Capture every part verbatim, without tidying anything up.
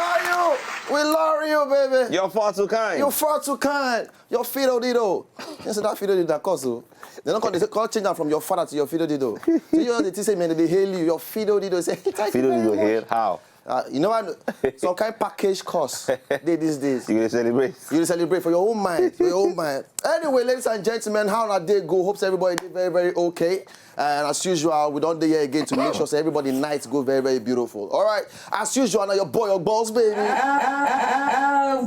Are you? We love you, baby. You're far too kind. You're far too kind. Your fido dido. You see that fido dido that cause you. They don't call, they call change am from your father to your fido dido. So you know the thing say, man, they hail you. Your fido dido say, thank you Fido very you much. Hail how? Uh, you know what? Some kind package cost they these days. You dey celebrate. You celebrate for your own mind, for your own mind. Anyway, ladies and gentlemen, how na day go? Hopes everybody dey very, very okay. And as usual, we don't dey here again to make sure say everybody night go very, very beautiful. All right, as usual, now your boy, your boss, baby.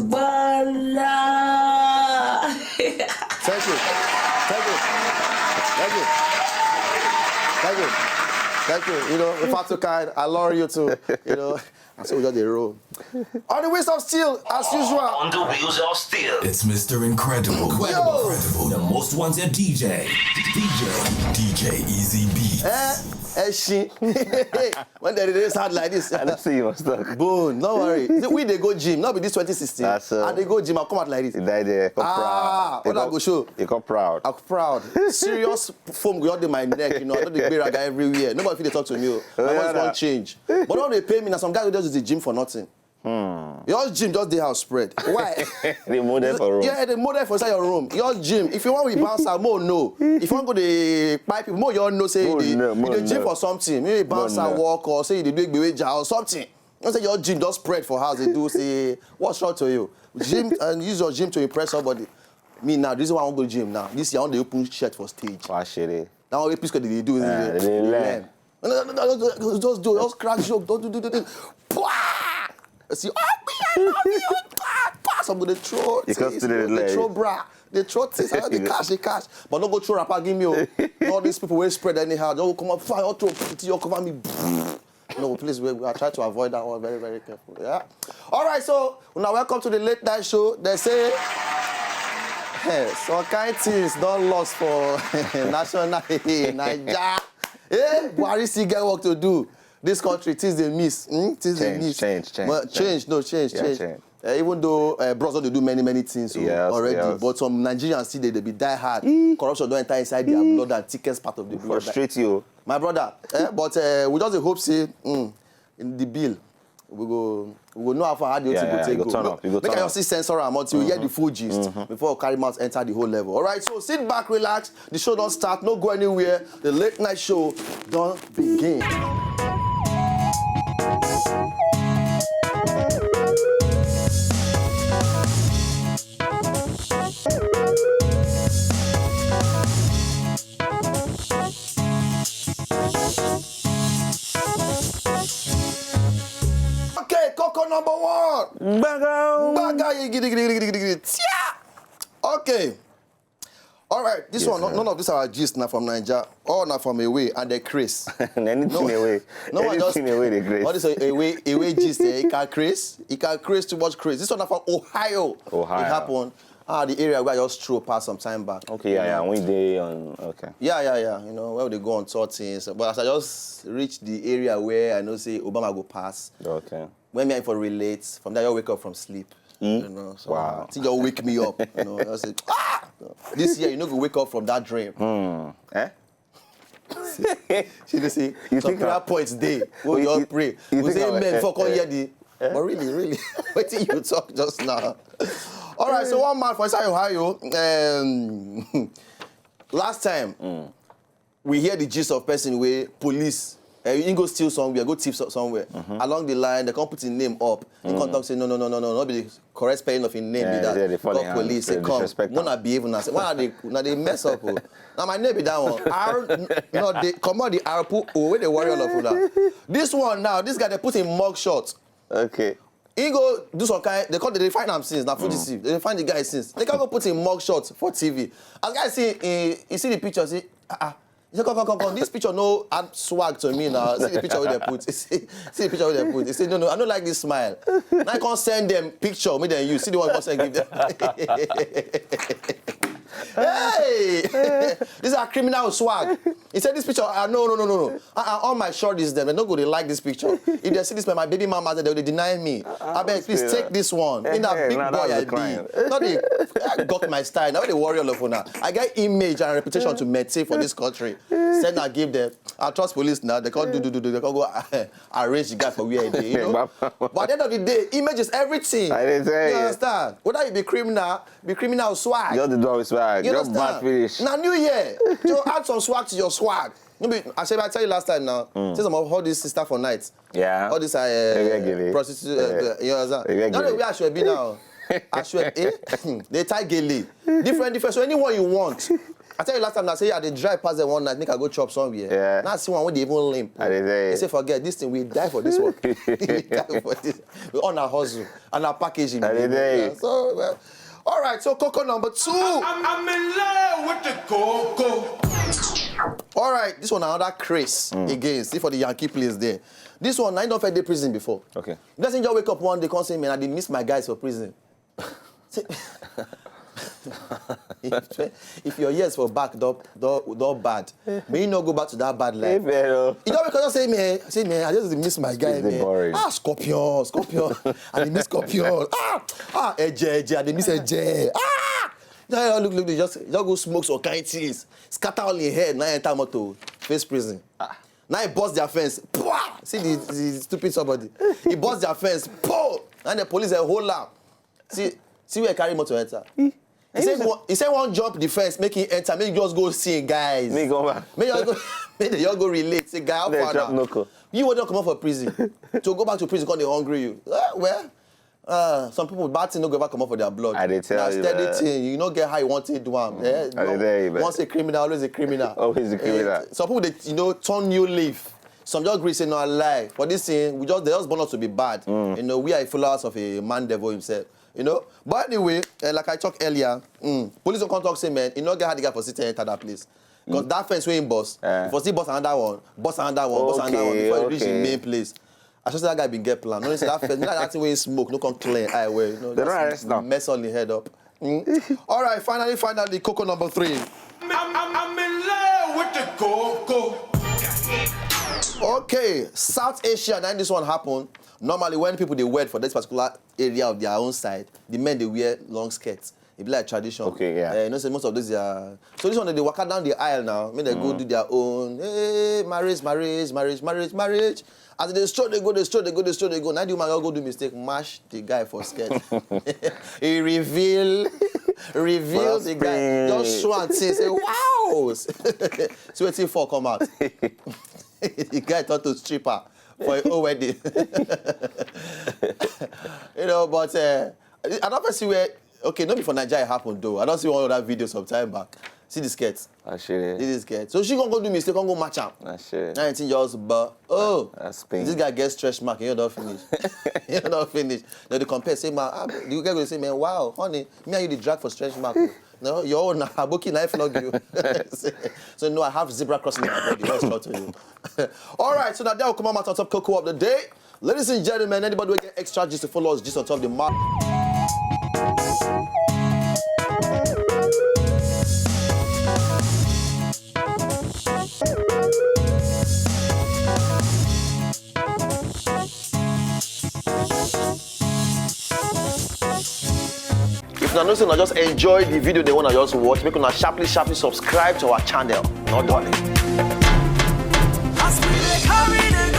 Bola. Thank you. Thank you. Thank you. Thank you. Thank you. You know, if I too kind, I love you too. You know, I say we just dey roll. On the wheels of steel, as usual. On the wheels of steel. It's Mister Incredible. Incredible. Incredible. The most wanted D J. D J. D J Easy Beats. Eh? Ẹṣin. When they dey sound like this. I don't see you must talk. Boom, no worry. See, we dey go gym, not be this twenty sixteen. That's, uh, I dey go gym, I come out like this. You die there. Come Ah, proud. what I go show? You come proud. I'm proud. Serious foam go out in my neck, you know. I don't dey gberaga everywhere. Nobody fit dey talk to me. Oh. My Yeah, voice nah. Won't change. But don't they pay me now. Some guys will just do the gym for nothing. Your gym just dey house spread. Why? The model for room. Yeah, the model for inside your room. Your gym. If you want to bounce out, more no. If you want to go the pipe, more you know say More you dey no, you more dey gym no. For something. Maybe bounce More out no. Walk or say you dey do egbewe ja or something. You say your gym just spread for house. They do say what's wrong to you? Gym and use your gym to impress somebody. Me now, this is why I want to go gym now. This year I want to open shirt for stage. Why should they? Now all the people they do is Ah, they, they they learn. Learn. No, no, no, no, no, just do, just crack joke, don't do, do, do, do. Pwah! See, oh, me, I love you. Pwah, pwah. Some go dey throw, You can't things, still they relate. Throw bra, they throw things, I know the cash, the cash, but no go throw rapper, give me. Oh. All these people will spread anyhow. They will come up, fire, throw, put your cover me. No, please, we, we are trying to avoid that one very, very careful. Yeah. All right, so now welcome to the late night show. They say, hey, some kind things don't lost for national Niger. Eh, Buhari still get work to do. This country, things they miss. Hmm? Things they Change, miss. change, change, But change. Change, no change, Yeah, change. change. Uh, even though uh, bros don't dey do many many things oh, Yes, already, yes. But some Nigerians still they, they be die hard. Corruption don't enter inside their blood and thickest part of the blood. Frustrate you. My brother, eh, but uh, we just dey hope say mm, in the bill we go we go know how far how the Yeah, thing yeah, go take you go go. turn up, you go Make turn I up. Just see censor am until we hear the full gist before we carry mouth enter the whole level. All right, so sit back, relax. The show don't start, no go anywhere. The late night show don't begin. Okay, Coco number one. Bago. Baga, gidi, gidi, gidi, gidi, gidi. Tia! Okay. All right, this Yes, one, no- sir. None of this our gist now from Niger. All now from away and the Chris. Anything away. No one just Anything away, the grace. All this away, away gist. Eh? It can Chris. It can Chris too much Chris. This one na from Ohio. Ohio. It happened. Ah, the area where I just threw past some time back. Okay, yeah, yeah. We dey on. Okay. Yeah, yeah, yeah. You know, where they go on tour things. But as I just reach the area where I know say Obama go pass, Okay. when me I for relate, from there you wake up from sleep. You know, so Wow. Think you wake me up. You know, I say, ah, this year you know go wake up from that dream. Eh? She dey say You some think prayer how- points day. Oh, You- you you- pray. you We think say how- amen eh, before come eh. Hear the. But really, really, what did you talk just now? All right, so one man for inside Ohio. Um, last time, we hear the gist of person where police. Uh, he go steal somewhere, go thief so- somewhere. Along the line, they come put his name up. He come talk say no, no, no, no, no, not be the correct spelling of his name. Yeah, Be that. Yeah, they fall Call in hand. Police, They say come. Disrespect When I am. Behave now, say when they now they mess up. Oh. Now my name be that one. R, no, they come out the R put oh, where they worry all of that. This one now, this guy they put in mug shot. Okay. He go do some kind. They call they find him since. Now for this, they find the guy since. They can go put in mug shot for T V. As guy see, he, he see the picture, say ah ah. Say, come, come, come, come. This picture no add swag to me now. See the picture wey dem put. See, see the picture wey dem put. He say, no, no, I no like this smile. Now I come send them picture, make dem use. See the one I come send give them. Hey! These are criminal swag. He said, this picture, ah, no, no, no, no, no. Uh, uh, all my shorties dem, they no go dey like this picture. If they see this, my baby mama, they will deny me. I beg, please take this one. In that big boy I be. Not the, I got my style. Now they worry all of una. I get image and reputation to maintain for this country. Send and give them. I trust police now. They can't do, do, do, do. They can't go arrange the guy for where he dey, you know. But at the end of the day, image is everything. I dey tell you. You understand? Whether you be criminal, be criminal swag. Just the door with swag. You understand? Just bad finish. Now New Year, to add some swag to your swag. No be, I said, I tell you last time now. Say some of all these sister for night. Yeah. All this uh, prostitute. Uh, you understand? Now they wear ashwebi now. Ashwebi. Eh? They tie gele. Different, different. So anyone you want. I tell you last time, I say I dey drive past them one night, make I go chop somewhere. Yeah. Now I see one wey dey even limp. I dey tell you. They say, forget this thing, we die for this work. We die for this. We on our hustle and our packaging. I dey tell you. Yeah, so, well, all right, so coco number two. I'm, I'm in love with the coco. All right, this one another craze again. See for the Yankee place there. This one, I don't feel the prison before. Okay. Person just wake up one day, come say, man, I dey miss my guys for prison. Say, if, if your ears for back don don don bad, may you no go back to that bad life. You don because say me, say me, I just dey miss my guy, man. Ah, scorpion, scorpion, I dey miss scorpion. Ah, ah, eje, eje, I dey miss eje. Ah, you know, look, look, they just just go smoke some kind things, scatter all in head, now enter motor, face prison. Ah, now he burst their fence. Pwah! See the, the stupid somebody. He burst their fence. Pow! And the police dey hold am. See, see where he carry motor enter. He say, he say one jump the fence, make him enter, make him just go see him guys. Make him come back. Make you go, make they all go relate. Say, guy, how far now? You wey don comot for prison to go back to prison, come dey hungry you. Uh, well, uh, some people bad thing no go ever comot for their blood. I dey tell you, steady thing. You no get how you want to do am. Eh? I dey tell you, man. Once a criminal, always a criminal. Always a criminal. Eh, some people dey, you know, turn new leaf. Some just gree say no, I lie. For this thing, we just they just born us to be bad. You know, we are followers of a man devil himself. You know, but anyway, uh, like I talked earlier, mm, police don't come talk say, man, you know, get how the guy for city enter that place. Because that fence wey him burst, if you see burst another one, burst another one, burst another one before you reach the main place. I just say that guy been get plan. No, say that fence, that thing wey smoke, no come clear eye well. You know, they don't arrest now. Mess all the head up. Mm. All right, finally, finally, coco number three. I'm, I'm, I'm in love with the coco. Okay, South Asia, now this one happen. Normally, when people they wed for this particular area of their own side, the men they wear long skirts. It be like tradition. Okay, yeah. Uh, you know, say most of these are. So this one, they waka down the aisle now. Make they go do their own. Hey, marriage, marriage, marriage, marriage, marriage. As they stroll, they go, they stroll, they go, they stroll, they go. Now the woman go do mistake, mash the guy for skirt. He reveal, reveal the guy. Just show and see, say, wow. See wetin for come out. The guy turn to stripper for a whole wedding. You know, but uh, I don't see where. Okay, not before Nigeria happened though. I don't see one other video some time back. See the skirt. Actually. See the skirt. So she gonna go do mistake, gonna go match am. Actually. Now anything just but oh, that's pain. This guy gets stretch mark, you don't finish. You don't finish. Then they compare, say, man, ah, the guy go say, man, wow, honey, me and you the drag for stretch mark. No, your own aboki na flog you. So no, I have zebra crossing in my body. What's wrong to you? All right, so now that will come out on top cocoa of the day. Ladies and gentlemen, anybody will get extra juice to follow us just on top of the mark. If una know say una just enjoy the video, they wanna just watch, make una sharply, sharply subscribe to our channel. No darling. As we dey carry the